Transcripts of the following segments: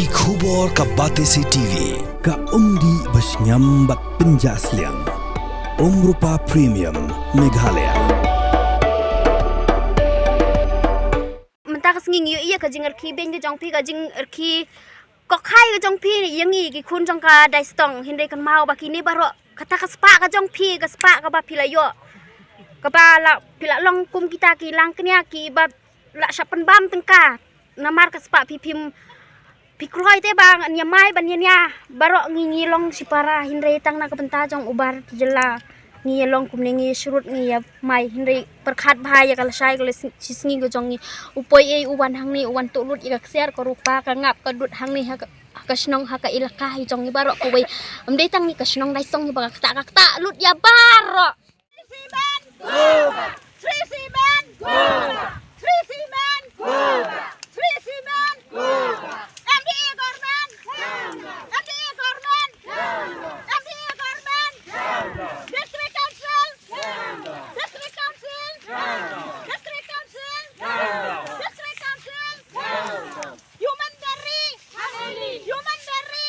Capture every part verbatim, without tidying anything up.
Ki khubor ka Batesi T V, ka umdih bashngiam bad pynjah sliang. Umrupa Premium, Meghalaya. Mynta ka sngi ngi ïohi ïa ka jingrkhie beiñ ka jong phi, ka jingrkhie kokhai ka jong phi ïa ngi ki khun jong ka Daistong, hynrei kynmaw ba kine baroh kata ka spah ka jong phi, ka spah kaba phi la ïoh, kaba la phi la long kum kita ki langknia kiba la shah pynbam tyngka. Namar ka spah phi phim phi kroi te ba ngan ïa mai ban ïa nia. Baroh ngi ngi long shipara, hynrei tang na ka bynta jong u Bar jylla ngi ïa long kumne, ngi ïa shrut, ngi ïa mai, hynrei pyrkhat bha ïa ka lashai ka la shisngi ka jong ngi. U poi ei u wan hangne, u wan tuh lut ïa ka ksiar ka rupa, ka ngap ka dud hangne ha ka, ha ka shnong, ha ka ilaka hi jong ngi baroh kawei. Ym dei tang ngi ka shnong Daistong hi ba ka ktah, ka ktah lut ïa baroh. Three C men! Go back! Three C men! Go back! Three C men! Go back! Three C men! Go back! M D A government! Down! M D A government! Down! M D A government! Down! District Council! Down! District Council! Down! District Council! Down! District Council! Down! Human Berry! Human Berry!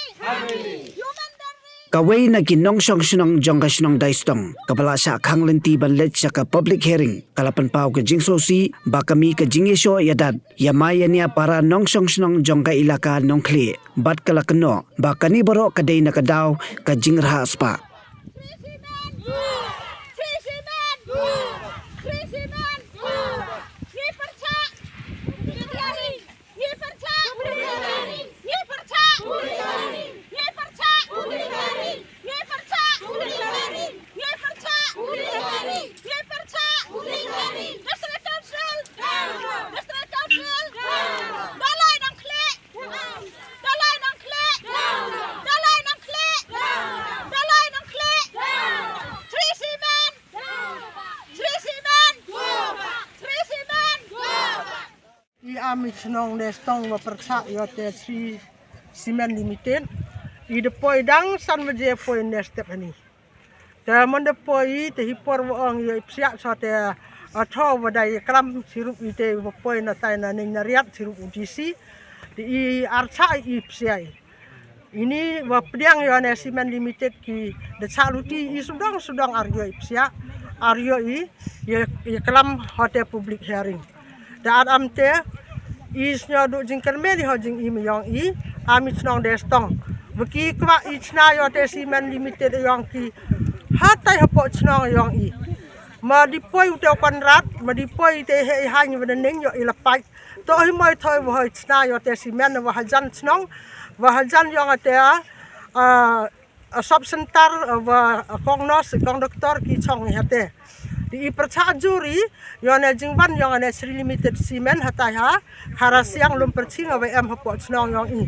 Human Berry! Kawei na ki nongshong shnong jong ka shnong Daistong, kaba la shah khang lynti ban leit sha ka public hearing, ka la pynpaw ka jingsngewsih ba ka mih ka jingïashoh ïadat ïa mai ïa nia para nongshong shnong jong ka ilaka Nongkhlieh, bad ka la kynnoh ba kane baroh ka dei na ka daw ka jingrhah spah. Ngi pyrchah! Ngi pyrchah! Ngi pyrchah! Ngi pyrchah! Ngi pyrchah! Ngi pyrchah! Ngi pyrchah! Ngi pyrchah! Ngi pyrchah! District Council! District Council! Dalai Nongkhlieh! Dalai Nongkhlieh! Dalai Nongkhlieh! Dalai Nongkhlieh! Three C men! Three C men! Three C men! I am i chnong Daistong wa pyrchah ïa te Shree Cement Limited. I da poi dang san baje poi ne step hani. Te man da poi te hi por wa ong ïa i psiah sa te a tho wa dai klam sirup i te wa poi na tai na ning na riat sirup u D C. Te i archa i psiah i. Ini wa pdiang ïa ne Cement Limited ki da chah luti i sudong sudong ar ïoh i psiah, ar ïoh i, ïa, ïa klam ha te public hearing. Da at am te, i sngew duh jingkyrmen i ha jingim yong i, am i chnong Daistong. Wa ki kwah i chna ïa te Cement Limited yong ki, ha tai hapoh chnong yong i. Ma di poi u te u Konrad, ma di poi te he i hang wa da ning ïa i la pait. To hi moi thoi wa hoi chna ïa te cement wa hajan chnong, wa hajan yong a te, ah, a sub center, ah, wa, ah, kong nurse, kong doctor ki chong hi ha te. Di i pyrchah jur i, ïa ne jingwan yong a ne Shree Limited Cement ha tai ha, Kharasiang Lumpyrching wa em hapoh chnong yong i.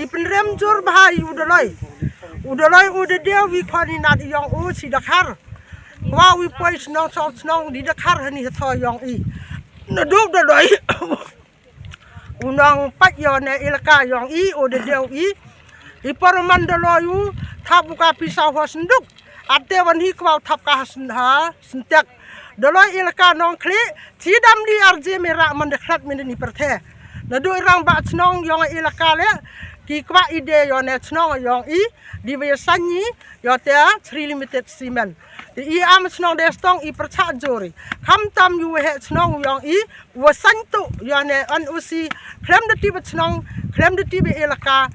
I pynrem jur bha i u Daloi. U Daloi u da dei wi khon i nat yong u chi da khar. Wa wi poi chnong chong chnong di da khar hani ha thoi yong i. Na duk Daloi. U nong pait ïa ne ilaka yong i, u da dei i. I por man Daloi u, thap u ka pisa ha senduk. Ate wan hi kwau thap ka ha sen-, ha sentek. Daloi ilaka Nongkhlieh, chi dam di arji mi ra man da khlat min ni pyrthe. Na du i rang ba chnong yong ilaka le, ki kwah i de ïa ne chnong yong i, di wa ïa sanyi, ïa te Shree Limited Cement. Di i am chnong Daistong i pyrchah jur i. Kham tam yu he chnong yong i, wa sanh tu, ïa ne N O C, khlem da ti ba chnong, khlem da ti ba ilaka,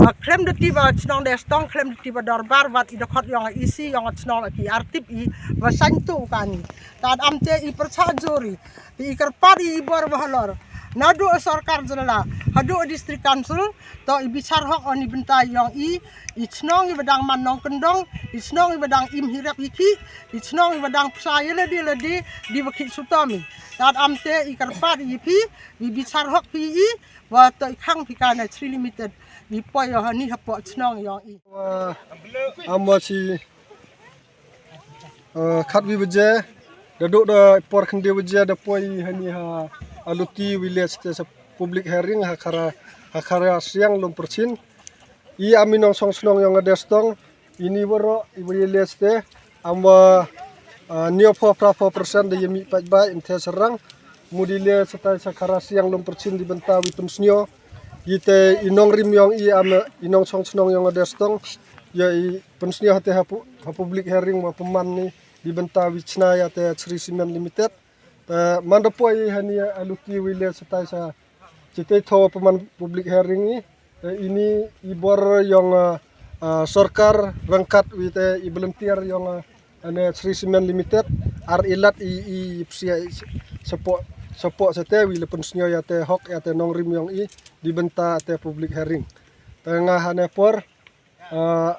ah, khlem da ti ba chnong Daistong, khlem da ti ba dorbar, wat i da khot yong i si, yong chnong ki artip i, wa sanh tu kani. Tad am te i pyrchah jur i, i kyrpad i bor wa halor. Na du sorkar jylla, ha du district council, to i bichar hok oni bynta yong i, i chnong i wa dang man nongkyndong, i chnong i wa dang im hi rep hi ki, i chnong i wa dang psa i lade lade, di wa ki sutom i. Tad am te i kyrpad i phi, i bichar hok phi i, wa to i khang phi ka ne Shree Limited, i poi ïa hani hapoh chnong yong i. Wa, am wa chi, eh, khatwi baje, da du da por khynde baje, da poi hani ha, a luti wi le ste sa public hearing, ha Khara, ha Kharasiang Lumpyrching. I am i nongshong shnong yong a Daistong, ini waroh, i wa ïa le ste, am wa, ah, hynñiew phew phra phew percent da ïa mih paidbah, im the sarang, mut i le sa tai sa Kharasiang Lumpyrching di bynta wi pynsngew, ite i nongrim yong i, am i nongchong chnong yong a Destong, ya i pynsnyo hate ha pu-, ha public hearing wa pynman ni di bynta wi chna ya te Shree Cement Limited. Te man da poi hani a luki wi le setai sa chitei tho pynman public hearing i. Te ini i bor yong, ah, ah, sorkar rangkat wi te i volunteer yong, ah, ane Shree Cement Limited, ar ilat i, i psia i se-, sepo, sepo sete wi le pynsnyo ya te hok ya te nongrim yong i di bynta te public hearing. Te nga hane por, ah,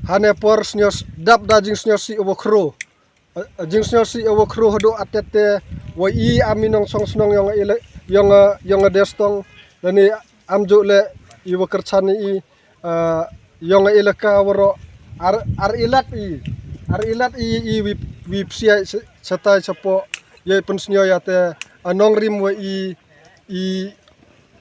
hane por snyo s-, dap da jingsnyo si wa khro. Ah, jingsnyo si wa khro hadu atet te wa i am i nongchong chnong yong a ele-, yong a, yong a Destong. Lani am ju le i wa kyrchan i, ah, yong a elaka waro ar, ar ilat i, ar ilat i, i wi, wi psia se-, setai sepo ya i pynsnyo ya te, ah, nongrim wa i, i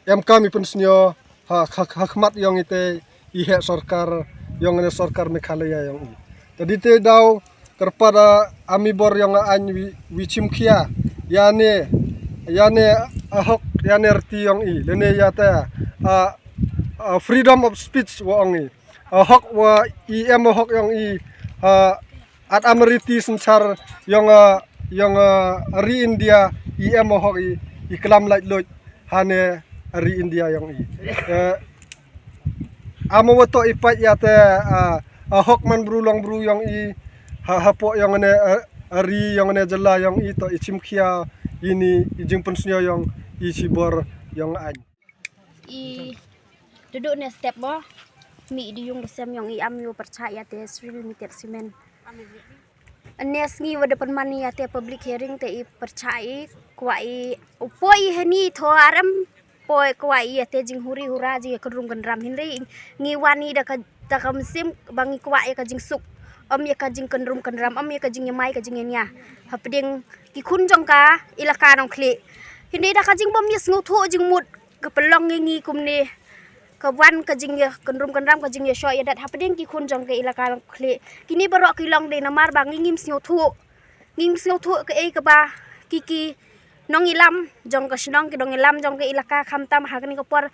em kam i pynsnyo ha, ha, ha khmat yong ite i heh sorkar yong ane sorkar Meghalaya yong i. Te di te daw kyrpad da am i bor yong a ain wi, wi chimkhia ya ne, ya ne a hok ya ne rti yong i. Lene ya te, ah, ah, freedom of speech wa ong i. A hok wa i em a hok yong i, ah, at am riti synchar yong a, yong a ri India i em a hok i, i klam lait loj hane a ri India yong i. Eh, am wa to i pait ya te, ah, a hok man bru long bru yong i, ha, hapo yong ane, ah, a ri yong ane jylla yong i to i chimkhia ini i jingpynsnyo yong i si bor yong a ain. I dudu ne step bo. Mi i di yung da sem yong i am i wa pyrchah ya te Shree Limited Cement. Ane sngi wa da pynman i ya te public hearing te i pyrchah i kwah i u poi i hani tho arem poi kwah i ya te jinghuri hura jingkynrum kynram hynrei ngi wan i da ka, da ka mynsiem ba ngi kwah ya ka jingsuk. Om ya ka jingkynrum kynram, om ya ka jingyamai ka jingnya. Hapdeng ki khun jong ka elaka Nongkhlieh. Hynrei da ka jingbym ya sngewthuh jingmut ka pynlong ya ngi kumne. Ka wan ka jingya kynrum kynram ka jingya shoh ya dat hapdeng ki khun jong ka elaka Nongkhlieh. Kini baroh ki long dei namar ba ngi ngim sngewthuh. Ngim sngewthuh ka ei kaba ki ki nongilam jong ka shnong ki nongilam jong ka elaka khamtam ha kani ka por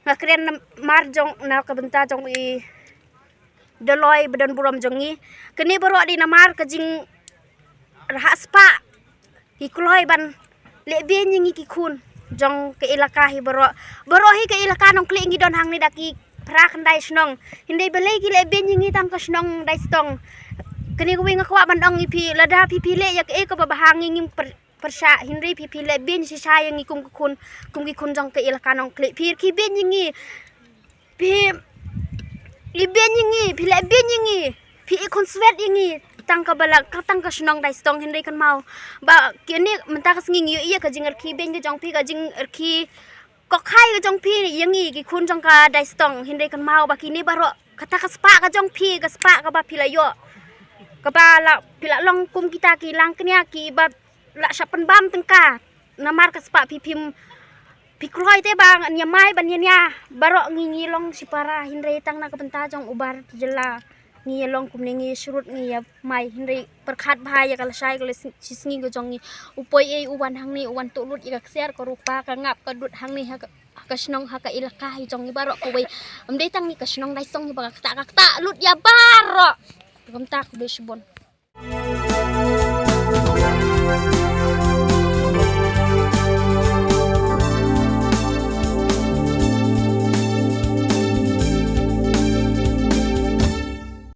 nga kren namar jong na ka bynta jong i Doloi ba don burom jong ngi. Kani baroh dei namar ka jing rahak spah ki kloi ban leh beiñ ya ngi ki khun jong ka elaka hi baroh. Baroh hi ka elaka Nongkhlieh ngi don hangne da ki phra khyndai shnong. Hynrei balei ki leh beiñ ya ngi tang ka shnong Daistong. Kani kawei nga kwah ban ong i phi lada phi phi leh ya ka ei kaba bha ngi ngim pyrshah hynrei phi phi leh beiñ shisha ya ngi kum ki khun, kum ki khun jong ka elaka Nongkhlieh phi ki beiñ ya ngi. Phi i beiñ ya ngi, phi leh beiñ ya ngi. Phi i khun swet ya ngi. Tang ka balang, ka tang ka shnong Daistong hynrei kan mau. Ba kini mynta ka sngi ngi ïohi ka jingrkhie beiñ ka jong phi ka jingrkhie kokhai ka jong phi ya ngi ki khun jong ka Daistong hynrei kan mau ba kini baroh kata ka spah ka jong phi ka spah kaba phi la ïoh. Kaba la phi la long kum kita ki lang knia kiba la shah pynbam tyngka. Namar ka spah phi phim phi kloi te ba ngan ïa mai ban ïa nia baroh ngi ngi long shipara hynrei tang na ka bynta jong u bar jylla ngi ïa long kumne ngi shrut ngi ïa mai hynrei pyrkhat bha ïa ka lashai ka shisngi ka jong ngi. U poi ei u wan hangne u wan tuh lut ïa ka ksiar ka rupa ka ngap ka dud hangne ha ka, ha ka shnong ha ka elaka hi jong ngi baroh kawei. Ym dei tang ngi ka shnong Daistong hi ba ka kata ka kata lut ïa baroh. Kumta khublei shibun.